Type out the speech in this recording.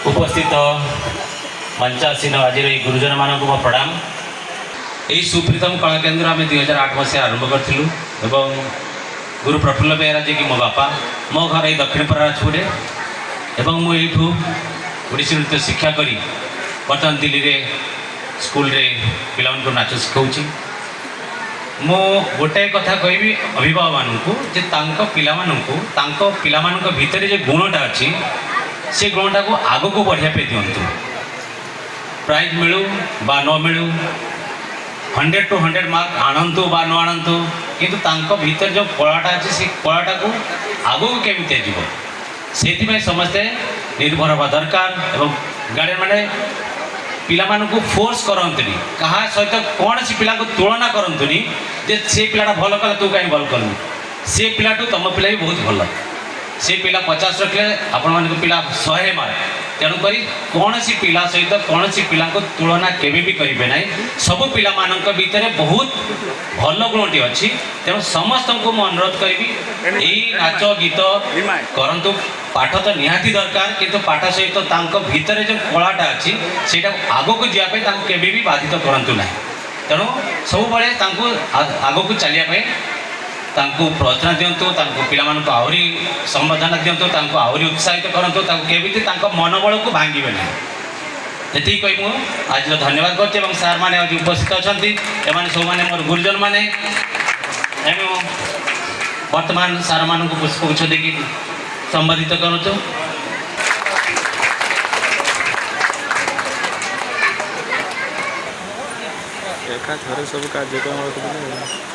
ଉପସ୍ଥିତ ମଞ୍ଚାସୀନ ଆଜିର ଏଇ ଗୁରୁଜନମାନଙ୍କୁ ମୋ ପ୍ରଣାମ। ଏହି ସୁପ୍ରୀତମ କଳା କେନ୍ଦ୍ର ଆମେ 2008 ମସିହା ଆରମ୍ଭ କରିଥିଲୁ ଏବଂ ଗୁରୁ ପ୍ରଫୁଲ୍ଲ ବେହେରା, ଯିଏକି ମୋ ବାପା, ମୋ ଘର ଏଇ ଦକ୍ଷିଣ ପରାଜପୁରରେ ଏବଂ ମୁଁ ଏଇଠୁ ଓଡ଼ିଶୀ ନୃତ୍ୟ ଶିକ୍ଷା କରି ବର୍ତ୍ତମାନ ଦିଲ୍ଲୀରେ ସ୍କୁଲରେ ପିଲାମାନଙ୍କୁ ନାଚ ଶିଖାଉଛି। ମୁଁ ଗୋଟାଏ କଥା କହିବି ଅଭିଭାବକମାନଙ୍କୁ ଯେ ତାଙ୍କ ପିଲାମାନଙ୍କୁ, ତାଙ୍କ ପିଲାମାନଙ୍କ ଭିତରେ ଯେ ଗୁଣଟା ଅଛି, ସେ ଗୁଣଟାକୁ ଆଗକୁ ବଢ଼ିବା ପାଇଁ ଦିଅନ୍ତୁ। ପ୍ରାଇଜ୍ ମିଳୁ ବା ନ ମିଳୁ, 100 ଟୁ 100 ମାର୍କ ଆଣନ୍ତୁ ବା ନ ଆଣନ୍ତୁ, କିନ୍ତୁ ତାଙ୍କ ଭିତରେ ଯେଉଁ କଳାଟା ଅଛି, ସେ କଳାଟାକୁ ଆଗକୁ କେମିତି ଯିବ, ସେଇଥିପାଇଁ ସମସ୍ତେ ନିର୍ଭର ହେବା ଦରକାର। ଏବଂ ଗାର୍ଡ଼ିଆନ୍ ମାନେ ପିଲାମାନଙ୍କୁ ଫୋର୍ସ କରନ୍ତୁନି, କାହା ସହିତ କୌଣସି ପିଲାଙ୍କୁ ତୁଳନା କରନ୍ତୁନି ଯେ ସେ ପିଲାଟା ଭଲ କଲା, ତୁ କାହିଁ ଭଲ କଲୁନି। ସେ ପିଲାଠୁ ତୁମ ପିଲା ବି ବହୁତ ଭଲ। ସେ ପିଲା 50 ରଖିଲେ ଆପଣମାନଙ୍କ ପିଲା 100 ମାର୍କ। ତେଣୁକରି କୌଣସି ପିଲା ସହିତ କୌଣସି ପିଲାଙ୍କୁ ତୁଳନା କେବେ ବି କରିବେ ନାହିଁ। ସବୁ ପିଲାମାନଙ୍କ ଭିତରେ ବହୁତ ଭଲ ଗୁଣଟି ଅଛି। ତେଣୁ ସମସ୍ତଙ୍କୁ ମୁଁ ଅନୁରୋଧ କରିବି, ଏଇ ନାଚ ଗୀତ କରନ୍ତୁ। ପାଠ ତ ନିହାତି ଦରକାର, କିନ୍ତୁ ପାଠ ସହିତ ତାଙ୍କ ଭିତରେ ଯେଉଁ କଳାଟା ଅଛି, ସେଇଟାକୁ ଆଗକୁ ଯିବା ପାଇଁ ତାଙ୍କୁ କେବେ ବି ବାଧିତ କରନ୍ତୁ ନାହିଁ। ତେଣୁ ସବୁବେଳେ ତାଙ୍କୁ ଆଗକୁ ଚାଲିବା ପାଇଁ ତାଙ୍କୁ ପ୍ରୋତ୍ସାହନ ଦିଅନ୍ତୁ, ତାଙ୍କୁ ପିଲାମାନଙ୍କୁ ଆହୁରି ସମ୍ବର୍ଦ୍ଧନା ଦିଅନ୍ତୁ, ତାଙ୍କୁ ଆହୁରି ଉତ୍ସାହିତ କରନ୍ତୁ, ତାଙ୍କୁ କେମିତି ତାଙ୍କ ମନୋବଳକୁ ଭାଙ୍ଗିବେ ନାହିଁ। ଏତିକି କହି ମୁଁ ଆଜିର ଧନ୍ୟବାଦ କରୁଛି। ଏବଂ ସାର୍ମାନେ ଆଜି ଉପସ୍ଥିତ ଅଛନ୍ତି, ଏମାନେ ସବୁମାନେ ମୋର ଗୁରୁଜନମାନେ। ଏଣୁ ବର୍ତ୍ତମାନ ସାର୍ମାନଙ୍କୁ ପୁଷ୍ପଗୁଚ୍ଛ ଦେଇକି ସମ୍ବୋଧିତ କରୁଛୁ। ଏକାଥରେ ସବୁ କାର୍ଯ୍ୟକ୍ରମ ରଖିଥିଲେ।